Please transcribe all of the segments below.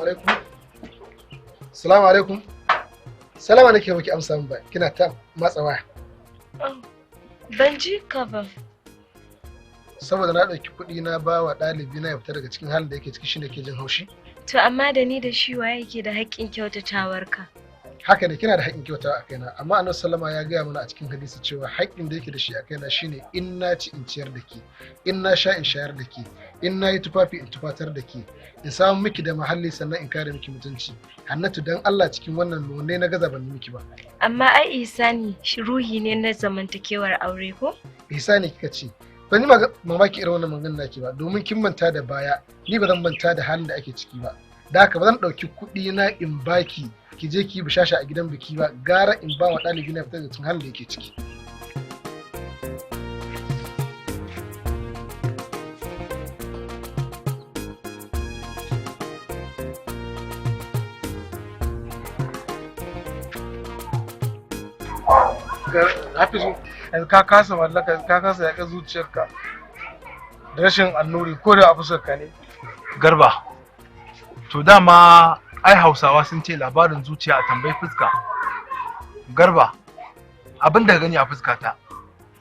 Alaikum. Salamu alaikum. Salama nake miki amsa min ba, kina ta matsa waya. Ban ji ka ba. Saboda na ɗauki kuɗi na ba wa ɗalibi na ya fita daga cikin halin da yake ciki shine ke jin haushi. To amma da ni da shi waye yake da haƙƙin kyautatawarka? Haka ne, kina da haƙƙin kyautawa a kaina, amma Annabi sallama ya gaya mana a cikin hadisi cewa haƙƙin da yake da shi a kaina shine in na ci in ciyar da ke, in na sha in shayar da ke, in na yi tufafi in tufatar da ke, in samu miki da muhalli sannan in kare miki mutunci. Hannatu, dan Allah cikin wannan none na gaza ban yi miki ba? Amma ai ihsani shi ruhi ne na zamantakewar aure ko? Ihsani kika ce. Ban yi mamaki irin wannan maganganun naki ba, domin kin manta da baya, ni ba zan manta da halin da ake ciki ba. Da haka ba zan ɗauki kuɗi na in baki ki je ki bishasha a gidan biki ba, gara in ba wa ɗalibi na fitar da cikin halin da yake ciki. Hafizu, yanzu ka kasa mallaka, ka kasa yaƙa zuciyarka da rashin annuri ko da a fuskarka ne. Garba, to dama ai Hausawa sun ce labarin zuciya a tambayi fuska. Garba, abin da gani a fuskata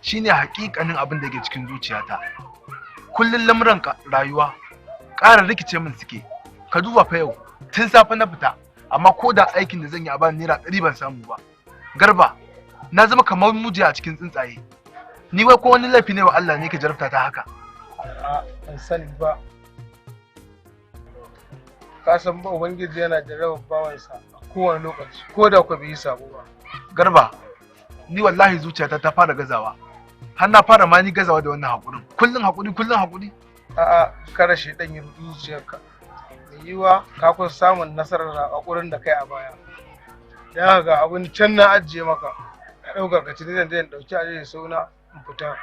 shine hakikanin abin da ke cikin zuciyata. Kullum lamuran rayuwa ƙara rikice min suke. Ka duba fa yau, tun safe na fita, amma ko da aikin da zan yi a bani naira 100 ban samu ba. Garba, na zama kamar mujiya a cikin tsuntsaye. Ni wai ko wani laifi ne wa Allah ne ke jarabta ta haka? A'a, ban sani ba. Ka san ba Ubangiji yana jarrabar bawansa a kowane lokaci, ko da ku bai yi sabo ba. Garba, ni wallahi zuciyata ta fara gazawa. Har na fara ma ni gazawa da wannan haƙurin. Kullum haƙuri, kullum haƙuri. A'a, kada shaiɗan ya ruɗi zuciyarka. Mai yiwuwa ka kusa samun nasarar haƙurin da kai a baya. Dan haka ga abin can na ajiye maka. Ka ɗauka ka ci, ni zan je in ɗauki ajiye sauna in fita.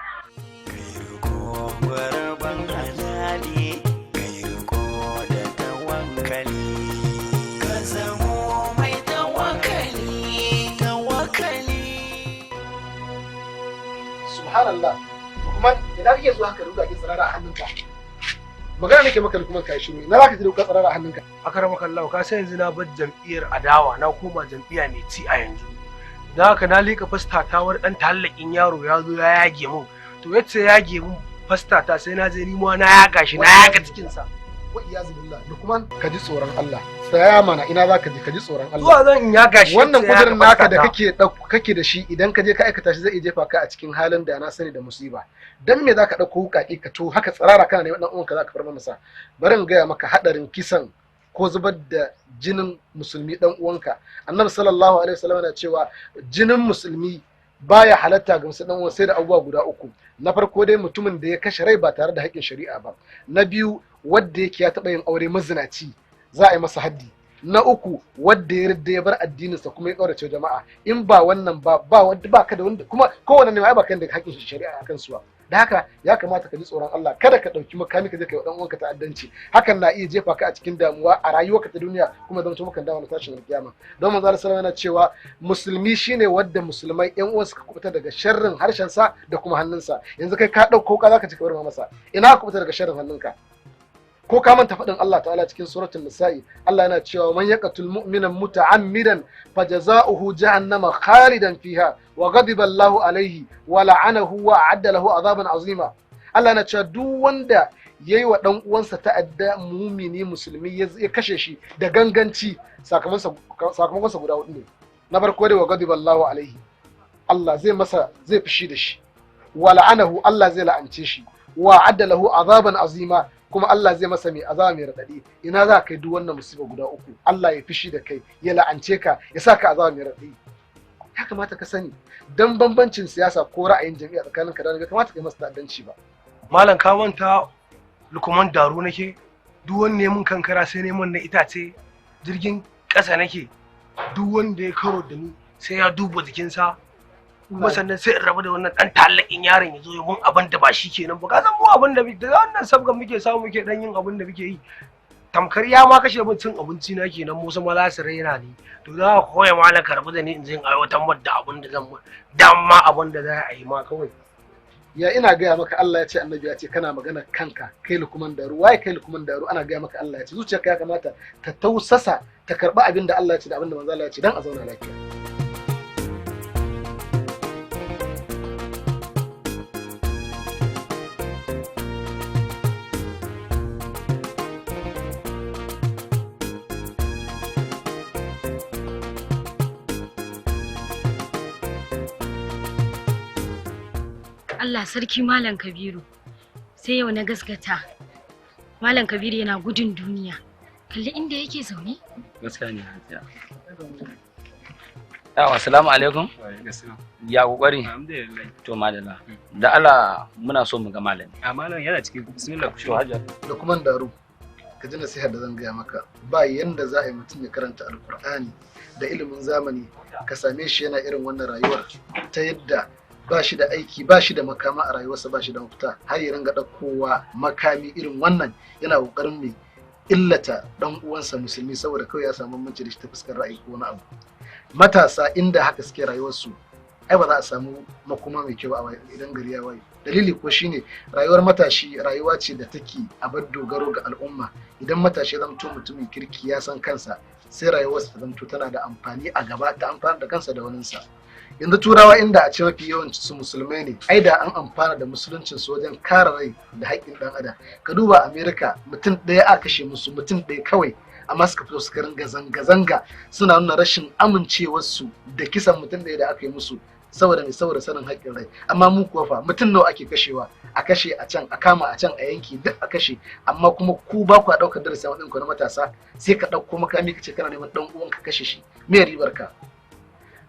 Subhanallah. Kuma ina kake zuwa haka ruga ke tsirara a hannunka? Magana nake maka kuma kai shiru. Ina zaka ji ruga tsirara a hannunka? Akramaka Allah, ka san yanzu na bar jam'iyyar adawa na koma jam'iyya mai ci a yanzu. Dan haka na lika fasta ta wani dan tallakin yaro ya zo ya yage mun. To yace yage mun fasta ta sai na je ni ma na yaga shi, na yaga cikin sa. Wa iyazu billah. Lukman, ka ji tsoron Allah. Tsaya mana, ina zaka je? Ka ji tsoron Allah. Zuwa zan in yaga shi. Wannan kudirin naka da kake da shi, idan ka je ka aikata shi zai iya jefa ka a cikin halin da na sani da musiba. Dan me zaka dauko wukaki ka to haka tsirara kana neman dan uwanka zaka farma masa? Bari in gaya maka hadarin kisan ko zubar da jinin musulmi dan uwanka. Annabi sallallahu alaihi wasallam yana cewa jinin musulmi baya halatta ga musulmi dan uwan sai da abubuwa guda uku. Na farko dai, mutumin da ya kashe rai ba tare da haƙƙin shari'a ba. Na biyu, wanda yake ya taɓa yin aure mazinaci, za a yi masa haddi. Na uku, wanda ya yarda ya bar addininsa kuma ya ƙaurace jama'a. In ba wannan ba, ba wanda ba ka da wanda kuma kowanne ne ai ba kan da haƙƙin shari'a akan su ba. Da haka ya kamata ka ji tsoron Allah, kada ka ɗauki makami ka je ka yi wa ɗan uwanka ta'addanci. Hakan na iya jefa ka a cikin damuwa a rayuwarka ta duniya kuma zama maka damuwa na tashin alkiyama. Don manzo Allah sallallahu alaihi wasallam yana cewa musulmi shine wanda musulmai ƴan uwan suka kubuta daga sharrin harshen sa da kuma hannunsa. Yanzu kai ka ɗauko ka zaka ci ka bar masa, ina ka kubuta daga sharrin hannunka? Ko ka manta faɗin Allah ta'ala cikin suratul nisa'i? Allah yana cewa man yaqtul mu'mina muta'ammidan fajaza'uhu jahannama khalidan fiha wa ghadiba Allahu alaihi wa la'anahu wa a'adda lahu azaban azima. Allah yana cewa duk wanda yayi wa dan uwansa ta'adda mumini musulmi ya kashe shi da ganganci, sakamakonsa guda hudu ne. Na farko dai, wa ghadiba Allahu alaihi, Allah zai masa zai fushi da shi, wa la'anahu, Allah zai la'ance shi, wa a'adda lahu azaban azima, kuma Allah zai masa mai azaba mai raɗaɗi. Ina za ka yi duk wannan musiba guda uku? Allah ya fishi da kai, ya la'ance ka, ya sa ka azaba mai raɗaɗi. Ya kamata ka sani, dan bambancin siyasa ko ra'ayin jami'a tsakanin ka da bai kamata ka yi masa ta'addanci ba. Malam, ka manta Lukman Daru nake, duk wanda ya mun kankara sai neman na itace, jirgin ƙasa nake, duk wanda ya karo da ni sai ya duba jikinsa. Kuma sannan sai in rabu da wannan dan tallakin yaron ya zo ya mun abin da ba shi kenan ba. Ka san mu abin da da wannan sabgan muke samu muke dan yin abin da muke yi, tamkar ya ma kashe min cin abinci na kenan. Musu ma za su raina ni. To za ka koya malam, ka rabu da ni in je in aiwatar mar da abin da zan dan ma abin da za a yi ma kawai. Ya ina gaya maka Allah ya ce annabi ya ce, kana magana kanka kai Lukman Daru. Waye kai Lukman Daru? Ana gaya maka Allah ya ce. Zuciyarka ya kamata ta tausasa ta karba abin da Allah ya ce da abin da manzo Allah ya ce dan a zauna lafiya. Allah sarki Malam Kabiru, sai yau na gaskata Malam Kabiru yana gudun duniya. Kalli inda yake zaune. Gaskiya ne Hajiya. Yawa, assalamu alaikum. Ya kokari. Alhamdulillah. To madalla. Da Allah muna so mu ga malami. A malam yana cikin, bismillah ku To Hajiya. Lukman Daru, ka ji nasihar da zan gaya maka. Ba yanda za a yi mutum ya karanta Alkur'ani da ilimin zamani ka same shi yana irin wannan rayuwar ta yadda ba shi da aiki, ba shi da makama a rayuwarsa, ba shi da mafita, har ya ringa ɗaukowa makami irin wannan yana ƙoƙarin mai illata ɗan uwansa musulmi saboda kawai ya samu bambanci da shi ta fuskar ra'ayi ko wani abu. Matasa inda haka suke rayuwarsu, ai ba za a samu makoma mai kyau ba idan gari ya waye. Dalili ko shine rayuwar matashi rayuwa ce da take abar dogaro ga al'umma. Idan matashi ya zamto mutumin kirki, ya san kansa, sai rayuwarsa ta zamto tana da amfani a gaba, ta amfana da kansa da waninsa. Yanzu Turawa inda a ce mafi yawancin su musulmai ne, ai da an amfana da musuluncin su wajen kare rai da haƙƙin ɗan adam. Ka duba America, mutum ɗaya aka kashe musu, mutum ɗaya kawai, amma suka fito suka ringa zanga-zanga suna nuna rashin amincewarsu da kisan mutum ɗaya da aka yi musu. Saboda mai? Saboda sanin haƙƙin rai. Amma mu kuwa fa, mutum nawa ake kashewa? A kashe a can, a kama a can, a yanki duk a kashe, amma kuma ku ba ku ɗaukar darasi a matsayin ku na matasa, sai ka ɗauko makami ka ce kana neman ɗan uwanka kashe shi. Me ribar ka?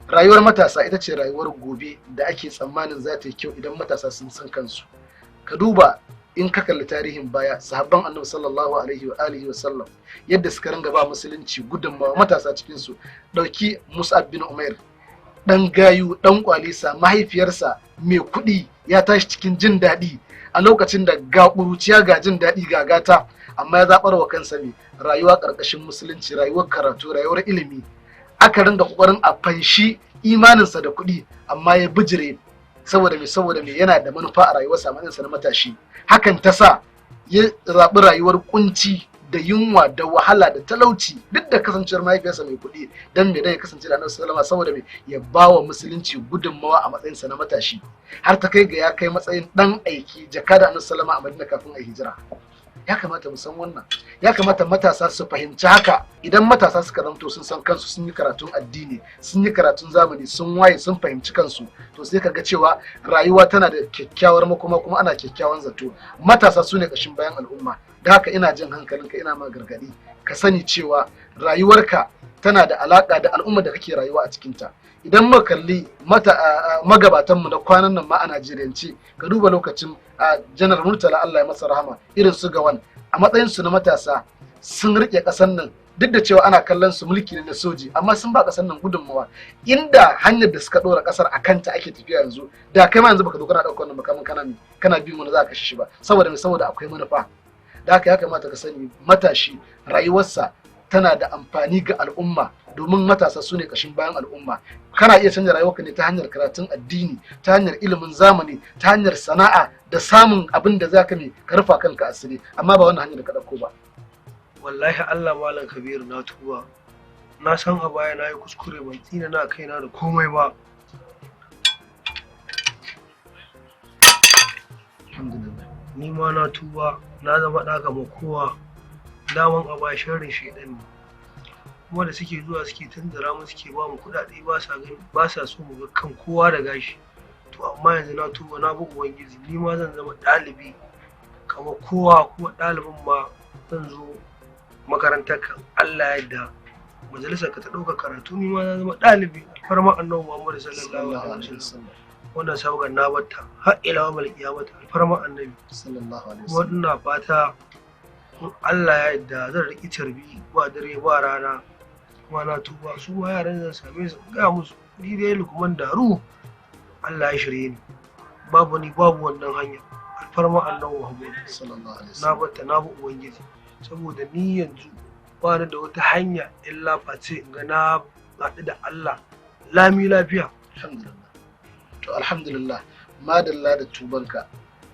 Rayuwar matasa ita ce rayuwar gobe da ake tsammanin za ta yi kyau idan matasa sun san kansu. Ka duba, in ka kalli tarihin baya, sahabban Annabi sallallahu alaihi wa alihi wa sallam, yadda suka ringa ba musulunci gudunmawa, matasa cikin su. Dauki Mus'ab bin Umair, dan gayu, dan kwalisa, mahaifiyarsa mai kuɗi, ya tashi cikin jin daɗi a lokacin da ga ƙuruciya, ga jin daɗi, ga gata, amma ya zaɓar wa kansa mai rayuwa ƙarƙashin musulunci, rayuwar karatu, rayuwar ilimi. Aka ringa ƙoƙarin a fanshi imaninsa da kuɗi, amma ya bijire. Saboda me? Saboda me? Yana da manufa a rayuwarsa a matsayinsa na matashi. Hakan ta sa ya zaɓi rayuwar kunci da yunwa da wahala da talauci, duk da kasancewar mahaifiyarsa mai kuɗi. Dan me? Dan ya kasance da Annabi sallama. Saboda me? Ya ba wa musulunci gudunmawa a matsayinsa na matashi, har ta kai ga ya kai matsayin dan aiki, jaka da Annabi sallama a Madina kafin a hijira. Ya kamata mu san wannan, ya kamata matasa su fahimci haka. Idan matasa suka zamto sun san kansu, sun yi karatun addini, sun yi karatun zamani, sun waye, sun fahimci kansu, to sai ka ga cewa rayuwa tana da kyakkyawar makoma kuma ana kyakkyawan zato. Matasa su ne kashin bayan al'umma. Da haka ina jin hankalinka, ina ma gargadi, ka sani cewa rayuwarka tana da alaka da al'ummar da kake rayuwa a cikinta. Idan muka kalli mata magabatanmu na kwanan nan ma a Najeriyance, ka duba lokacin Janar Murtala, Allah ya masa rahama, irin su Gawan, a matsayin su na matasa sun rike ƙasar nan, duk da cewa ana kallon su mulki ne na soji, amma sun ba ƙasar nan gudunmawa. Inda hanyar da suka ɗora ƙasar a kanta ake tafiya yanzu, da kai ma yanzu baka zo kana ɗaukar wannan makamin kana kana bin wani za ka kashe shi ba. Saboda me? Saboda akwai manufa. Da haka ya kamata ka sani, matashi rayuwarsa tana da amfani ga al'umma, domin matasa su ne ƙashin bayan al'umma. Kana iya canza rayuwarka ne ta hanyar karatun addini, ta hanyar ilimin zamani, ta hanyar sana'a da samun abin da za ka mai ka rufa kanka asiri, amma ba wannan hanyar da ka ɗauko ba. Wallahi Allah, Malam Kabiru, na tuba. Na san a baya na yi kuskure, ban tsina na kaina da komai ba. Alhamdulillah. Ni ma na tuba, na zama ɗa gama kowa. Daman a baya sharrin shaidan ne, kuma da suke zuwa suke tunzura mu, suke ba mu kuɗaɗe, ba sa gani, ba sa so mu ga kan kowa da gashi. To amma yanzu na tuba, na bi Ubangiji, ni ma zan zama ɗalibi kamar kowa, kuma ɗalibin ma zan zo makarantar kan Allah yadda majalisar ka ta ɗauka karatu, ni ma zan zama ɗalibi, alfarma Annabi Muhammad sallallahu alaihi wasallam. Wannan sabgar na batta har ila yawmal qiyamah, alfarma Annabi. Sallallahu alaihi Kuma wasallam. Ina fata in Allah ya yarda zan riƙi carbi ba dare ba rana. Kuma na tuba, su ma yaran zan same su in gaya musu, ni dai Lukman Daru, Allah ya shirye ni, babu ni babu wannan hanya, alfarma Annabi Muhammad. Sallallahu alaihi Na wasallam. batta, na bi Ubangiji, saboda ni yanzu ba ni da wata hanya illa face in ga na haɗu da Allah lami lafiya. Alhamdulillah. To alhamdulillah. Madalla da tubanka.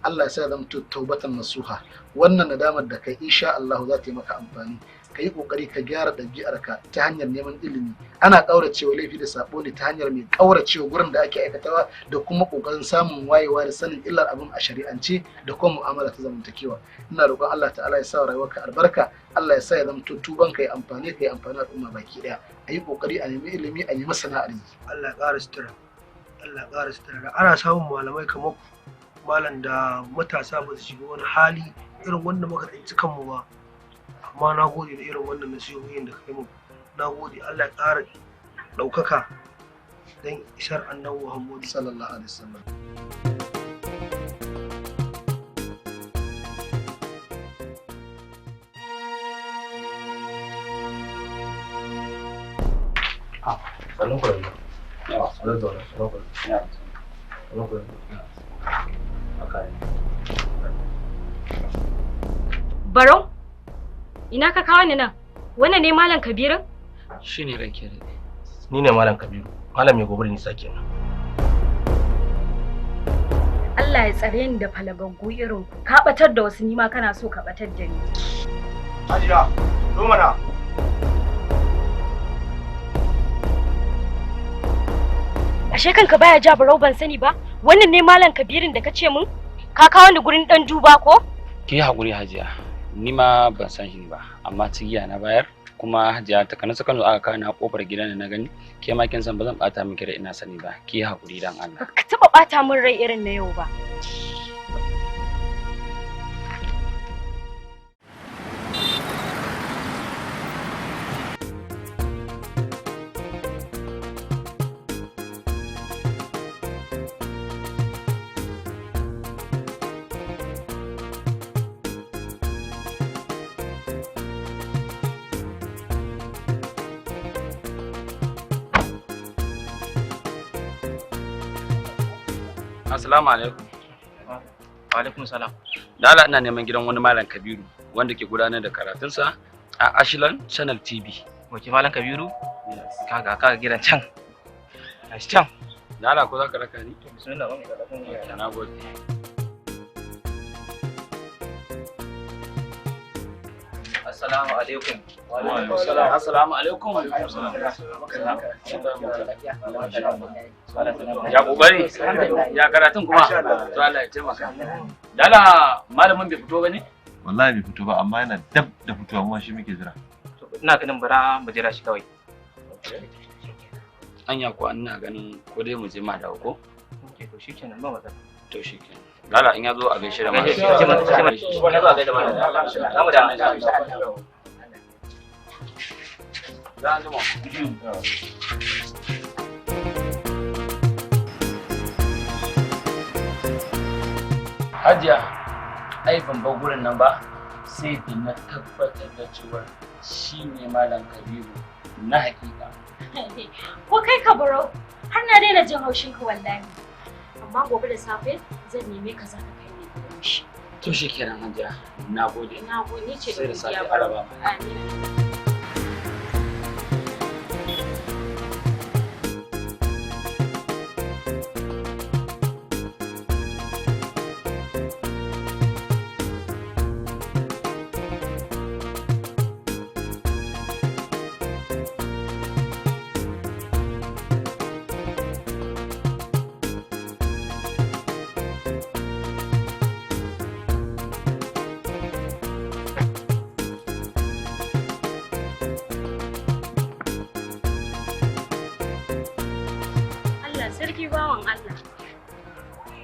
Allah ya sa zamto taubatan nasuha. Wannan nadamar da kai insha Allah za ta yi maka amfani. Ka yi kokari ka gyara ɗabi'arka ta hanyar neman ilimi. Ana ƙauracewa laifi da sabo ne ta hanyar mai ƙauracewa gurin da ake aikatawa da kuma ƙoƙarin samun wayewa da sanin illar abin a shari'ance da kuma mu'amala ta zamantakewa. Ina roƙon Allah ta'ala ya sa rayuwarka albarka, Allah ya sa ya zamto tubanka ya amfane ka ya amfani al'umma baki ɗaya. A yi ƙoƙari a nemi ilimi, a nemi sana'ar yi. Allah ya ƙara sutura. Allah ya ƙara sutura. Ana samun malamai kamar malam da matasa ba su shiga wani hali irin wanda muka tsinci kanmu ba. Amma na gode da irin wannan nasihohin da kai mun. Na gode, Allah ya ƙara ɗaukaka don isar Annabi Muhammadu sallallahu alaihi wasallam. Barau, ina ka kawo ni nan? Wannan ne Malam Kabiru? Shine ranke daɗe. Ni ne Malam Kabiru, malam mai gobe da nisa kenan. Allah ya tsare ni da falagaggu irin ku. Ka batar da wasu, nima kana so ka batar da ni. Hajiya, zo mana. Ashe kanka baya ja Barau, ban sani ba. Wannan ne Malam Kabirin da kace mun? Ka kawo ni gurin dan duba ko? Ki yi haƙuri Hajiya, ni ma ban san shi ba, amma cigiya na bayar kuma Hajiya ta kana Kano aka kawo ni a kofar gidan da na gani, ke ma kin san ba zan bata miki rai ina sani ba. Ki yi haƙuri dan Allah. Ka taba bata min rai irin na yau ba. Assalamu alaikum. Wa alaikum salam. Lala, ina neman gidan wani Malam Kabiru wanda ke gudanar da karatunsa a Ashland Channel TV. Wace Malam Kabiru? Kaga kaga gidan can. Gashi can. Lala, ko za ka raka ni? Bismillah, wani ga. Na gode. Assalamu alaikum. Wa alaikum salam. Assalamu alaikum. Ya kokari, ya karatun kuma. To Allah ya taimaka. Lala, malamin bai fito bane? Wallahi bai fito ba, amma yana dab da fitowa, mu shi muke jira. Ina ganin bara mu jira shi kawai. Anya ko ina ganin ko dai mu je ma dawo ko? Okay, to shikenan, ba matsala. To shikenan. Lala, in ya zo a gaishe da malam. Za mu da. Za a jima. Hajiya, ai ban bar gurin nan ba sai da na tabbatar da cewa shi ne Malam Kabiru na hakika. Ko kai ka Barau, har na daina jin haushin ka wallahi. Amma gobe da safe zan neme ka, zaka kai ni gurin shi. To shi kenan Hajiya, na gode. Na gode, ce Sai da safe, godiya, Barau. araba. Amin. Allah sarki bawan Allah.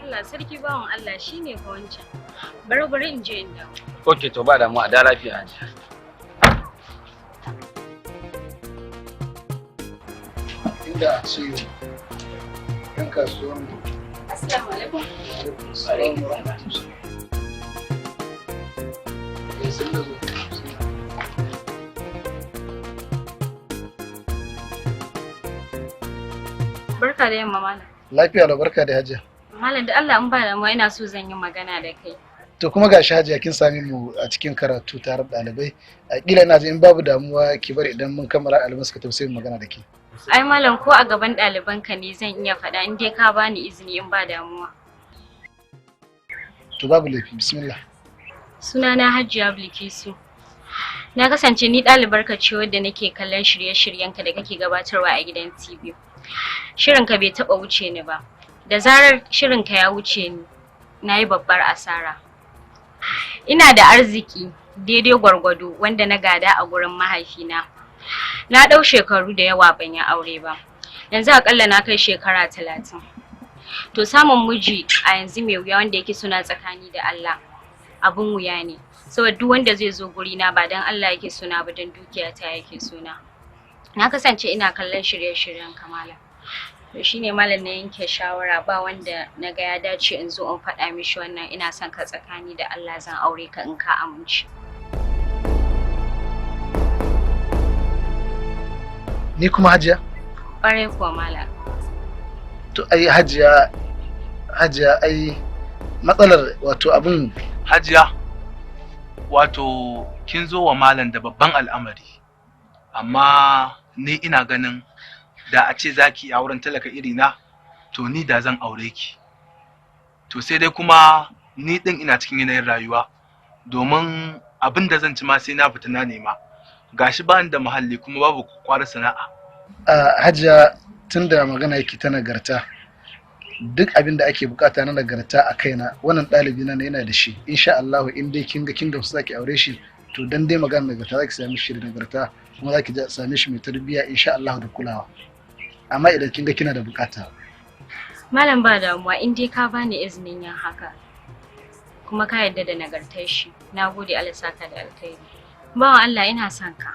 Allah sarki bawan Allah, shine fa wancan. Bari bari in je in dawo. Ok, to ba damuwa, a da lafiya Hajiya. Inda a ce yan kasuwan mu. Assalamu alaikum. Alaikum salam wa rahmatullahi. Eh, sun da zo. Barka da yamma malam. Lafiya da barka da Hajiya. Malam, da Allah in ba damuwa ina so zan yi magana da kai. To kuma gashi Hajiya kin sami mu a cikin karatu tare da ɗalibai. A kila ina jin in babu damuwa ki bari idan mun kammala ɗaliban suka tafi sai mu magana da ke. Ai malam, ko a gaban ɗalibanka ne zan iya faɗa in dai ka bani izini, in ba damuwa. To babu laifi, bismillah. Sunana Hajiya Bilkisu. Na kasance ni ɗalibar ka ce wadda nake kallon shirye-shiryenka da kake gabatarwa a gidan TV. Shirinka bai taɓa wuce ni ba. Da zarar shirinka ya wuce ni, na yi babbar asara. Ina da arziki daidai gwargwado wanda na gada a gurin mahaifina. Na ɗau shekaru da yawa ban yi aure ba. Yanzu aƙalla na kai shekara 30. To samun miji a yanzu mai wuya wanda yake suna tsakani da Allah abun wuya ne. Saboda duk wanda zai zo gurina ba don Allah yake suna ba, don dukiya ta yake suna. Na kasance ina kallon shirye-shiryen Kamala. To shine malam na yanke shawara, ba wanda na ga ya dace in zo in faɗa mishi wannan ina son ka tsakani da Allah, zan aure ka in ka amince. Ni kuma Hajiya? Ƙwarai kuwa malam. To ai Hajiya, Hajiya ai matsalar wato abin. Hajiya, wato kin zo wa malam da babban al'amari, amma ni ina ganin da a ce zaki auren talaka irina, to ni da zan aure ki. To sai dai kuma ni din ina cikin yanayin rayuwa, domin abin da zan ci ma sai na fita na nema. Gashi ba ni da muhalli kuma babu kwarar sana'a. Hajiya, tunda magana yake ta nagarta, duk abin da ake bukata na nagarta a kaina wannan ɗalibi na yana da shi. Insha Allah in dai kin ga kin gamsu zaki aure shi, to dan dai magana nagarta zaki same shi da nagarta, kuma zaki same shi mai tarbiyya insha Allah da kulawa. Amma idan kin ga kina da bukata. Malam ba damuwa, in dai ka bani izinin yin haka kuma ka yarda da nagartar shi, nagode, Allah saka da alkhairi. Bawan Allah ina son ka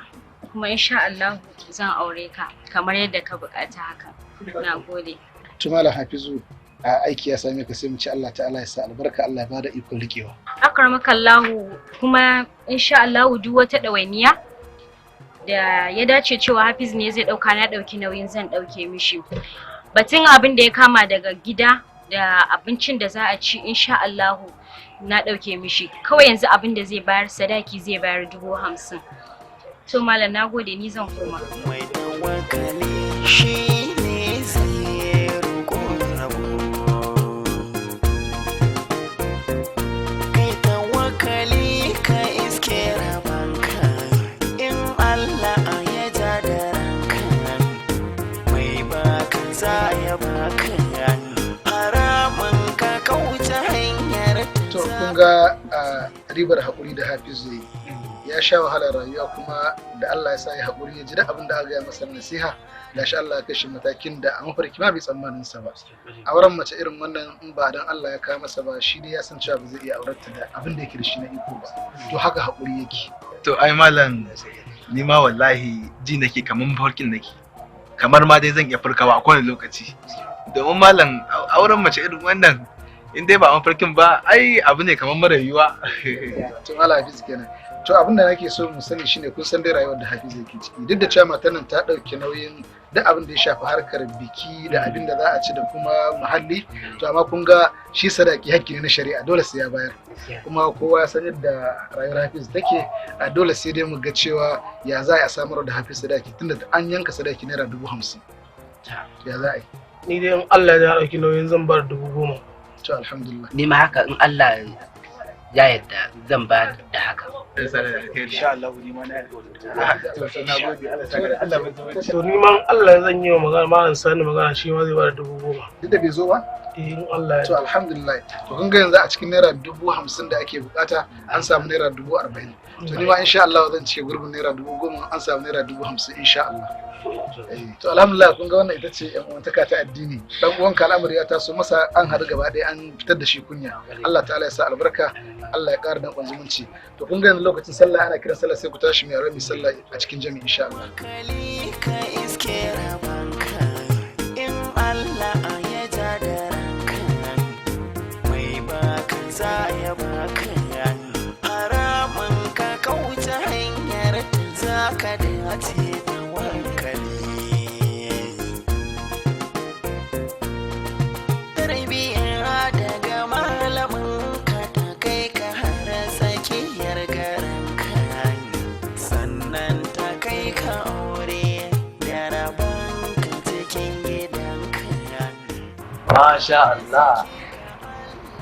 kuma insha Allah zan aure ka kamar yadda ka bukata haka. Nagode. To Malam Hafizu, a aiki ya same ka, sai mu ci Allah ta'ala ya sa albarka, Allah ya bada ikon rikewa. Akramakallahu, kuma insha Allah duk wata ɗawainiya da ya dace cewa Hafiz ne zai ɗauka, na ɗauki nauyin zan ɗauke mishi. Batun abin da ya kama daga gida da abincin da za a ci insha Allah na ɗauke mishi. Kawai yanzu abin da zai bayar sadaki zai bayar 50,000. To malam nagode, ni zan koma. Mai tawakali shi ne zai roƙo rabo. Kai tawakali ka iske rabanka, in Allah ya ja da ranka, mai baka za ya baka, haramun ka kauce hanyar. To kun ga ribar haƙuri da Hafiz zai ya sha wahalar rayuwa, kuma da Allah ya sa ya haƙuri ya ji duk abin da aka gaya masa nasiha, gashi Allah ya kashe matakin da a mafarki ma bai tsammanin sa ba. Auren mace irin wannan in ba dan Allah ya kawo masa ba, shi dai ya san cewa ba zai iya aurarta da abin da yake da shi na iko ba. To haka haƙuri yake. To ai malam, ni ma wallahi ji nake kamar mafarkin nake, kamar ma dai zan iya farkawa a kowane lokaci. Domin malam, auren mace irin wannan in dai ba mafarkin ba, ai abu ne kamar mara yiwuwa. To malam Hafiz kenan. To abin da nake so mu sani shine kun san dai rayuwar da Hafiz yake ciki, duk da cewa matar nan ta ɗauki nauyin duk abin da ya shafi harkar biki da abin da za a ci da kuma muhalli, to amma kun ga shi sadaki hakki ne na shari'a, dole sai ya bayar. Kuma kowa ya san yadda rayuwar Hafiz take, a dole sai dai mu ga cewa ya za a samar da Hafiz sadaki, tunda an yanka sadaki naira 50,000. Ya za a yi? Ni dai in Allah ya ɗauki nauyin zan bar 10,000. To alhamdulillah. Ni ma haka in Allah ya yarda zan ba da haka. Insha Allah ni ma na yarda. To ni ma Allah zan yi wa magana, malam Sani magana, shi ma zai ba da 10,000. Duk da bai zo ba? Eh in Allah ya. To alhamdulillah. To kun ga yanzu a cikin naira 50,000 da ake bukata an samu naira 40,000. To ni ma insha Allah zan cike gurbin naira 10,000, an samu naira 50,000 insha Allah. To alhamdulillah, kun ga wannan ita ce yan uwantaka ta addini. Dan uwanka al'amari ya taso masa, an haɗu gaba ɗaya an fitar da shi kunya. Allah ta'ala ya sa albarka, Allah ya ƙara danƙon zumunci. To kun ga yanzu lokacin sallah ana kiran sallah, sai ku tashi mai rami sallah a cikin jami'i insha Allah. Ka iske rabanka, in Allah ya ja da ranka, mai baka za ya baka, haramun ka kauce hanyar za ka dace tawakali. Tarbiyya daga malamin ka ta kai ka har tsakiyar garinka, sannan ta kai ka aure da rabanka cikin gidanka. Masha Allah,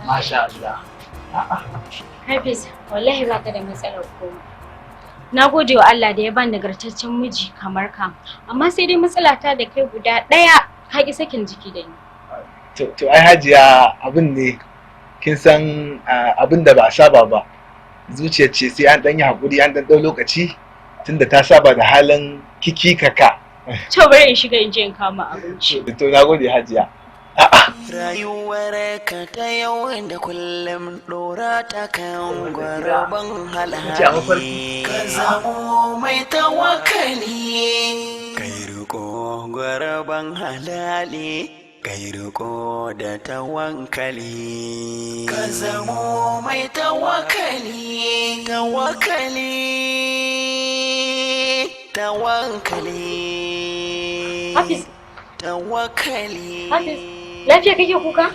Masha Allah. Hafiz, wallahi baka da matsalar komai. Na gode wa Allah da ya bani nagartaccen miji kamar ka. Amma sai dai matsala ta da kai guda ɗaya, ka ki sakin jiki da ni. To ai Hajiya, abin ne kin san abin da ba a saba ba. Zuciyar ce sai an ɗan yi haƙuri, an ɗan ɗau lokaci tunda ta saba da halin kiki kaka. To bari in shiga in je in kama abinci. To na gode, Hajiya. Rayuwar ka ta yau da kullum ɗora ta kan gwaraban halaye. Ka zamo mai tawakali. Kai riko gwaraban halali. Kai riko da tawankali. Ka zamo mai tawakali. Tawakali. Tawankali. Hafiz. Tawakali. Hafiz, lafiya kake kuka?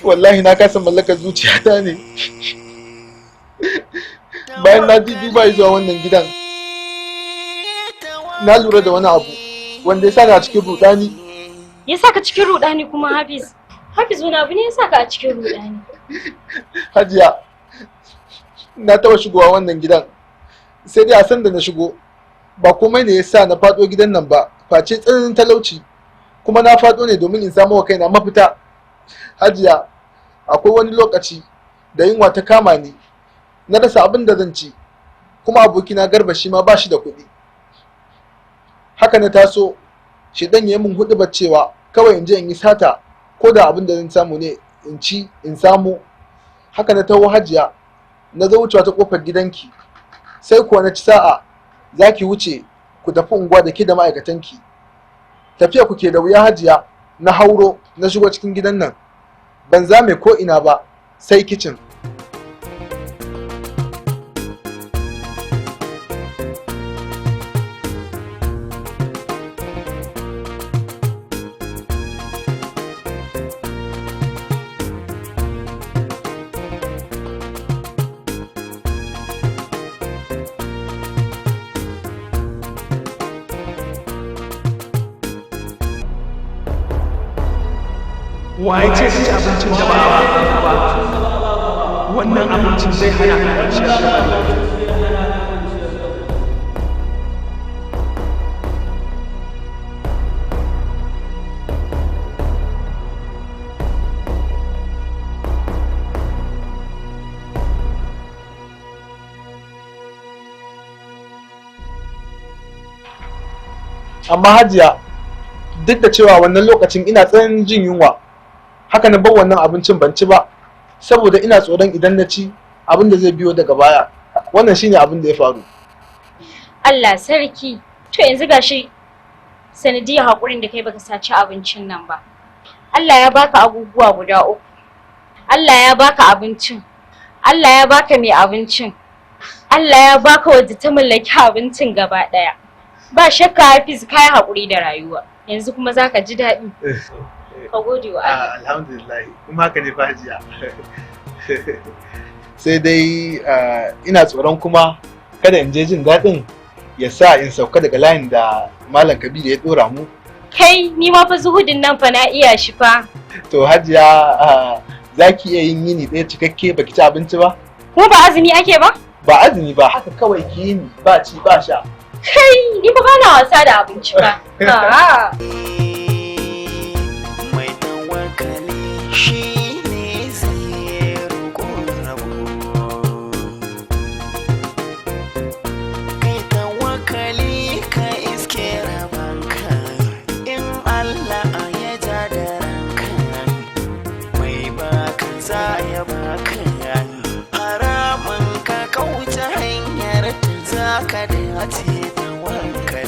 Wallahi na kasa mallakar zuciyata ne. Bayan na ji duba zuwa wannan gidan, na lura da wani abu wanda ya sa ni a cikin rudani. Ya saka cikin rudani kuma, Hafiz? Hafiz, wani abu ne ya saka a cikin rudani? Hajiya, na taɓa shigowa wannan gidan. Sai dai a san da na shigo, ba komai ne ya sa na faɗo gidan nan ba, face tsananin talauci. Kuma na faɗo ne domin in samo wa kaina mafita. Hajiya, akwai wani lokaci da yunwa ta kama ni, na rasa abin da zan ci, kuma abokina Garba shi ma ba shi da kuɗi. Haka na taso, shedan ya yi min huɗubar cewa kawai in je in yi sata, ko da abin da zan samu ne in ci in samu. Haka na taho, Hajiya, na zo wucewa ta kofar gidanki, sai kuwa na ci sa'a za ki wuce ku tafi unguwa da ke da ma'aikatanki. Tafiya ku ke da wuya, Hajiya, na hauro na shigo cikin gidan nan, ban zame ko ina ba sai kicin. Waye ce su ci abincin da ba a ba? Wannan abincin zai hana ka kwanciyar hankali. Amma Hajiya, duk da cewa wannan lokacin ina tsananin jin yunwa, haka na bar wannan abincin ban ci ba, saboda ina tsoron idan na ci abin da zai biyo daga baya. Wannan shine abin da ya faru. Allah sarki. To yanzu gashi sanadiyar haƙurin da kai baka saci abincin nan ba. Allah ya baka abubuwa guda uku. Allah ya baka abincin. Allah ya baka mai abincin. Allah ya baka wadda ta mallaki abincin gaba ɗaya. Ba shakka Hafiz, kai haƙuri da rayuwa. Yanzu kuma zaka ji daɗi. Ka gode wa Allah. Alhamdulillah, kuma haka ne fa, Hajiya. Sai dai ina tsoron kuma kada in je jin daɗin ya sa in sauka daga layin da Malam Kabiru ya ɗora mu. Kai, ni ma fa zuhudin nan fa na iya shi fa. To Hajiya, za ki iya yin yini ɗaya cikakke baki ci abinci ba? Kuma ba azumi ake ba? Ba azumi ba, haka kawai ki yini ba ci ba sha. Kai, ni fa bana wasa da abinci ba. Ah. Mai tawakali shi ne zai roƙo rabo. Kai tawakali ka iske rabanka in Allah ya ja da ranka. Mai baka za ya baka, haramun ka kauce hanyar ta za ka dace tawakali.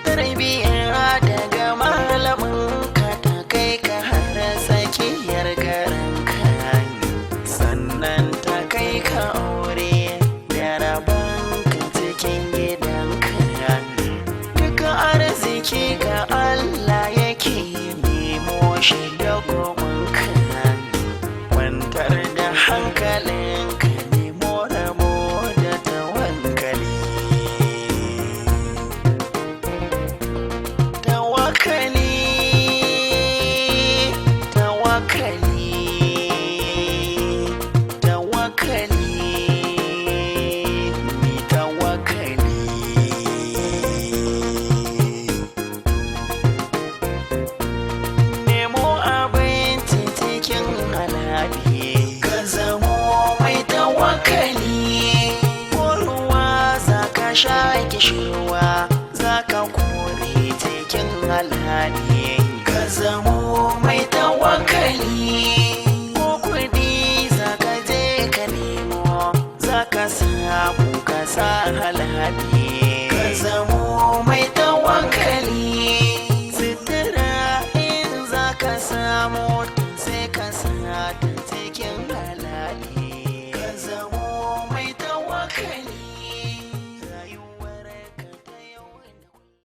Tarbiyya daga malamin ka ta kai ka har tsakiyar garinka, sannan ta kai ka aure da rabanka cikin gidanka. Duka arziki ga Allah yake, nemo shi da gomanka, kwantar da hankalinka, nemo halali. Ka zamo mai tawakali, ko kuɗi za ka je ka nemo, za ka samu ka sa halali. Ka zamo mai tawakali.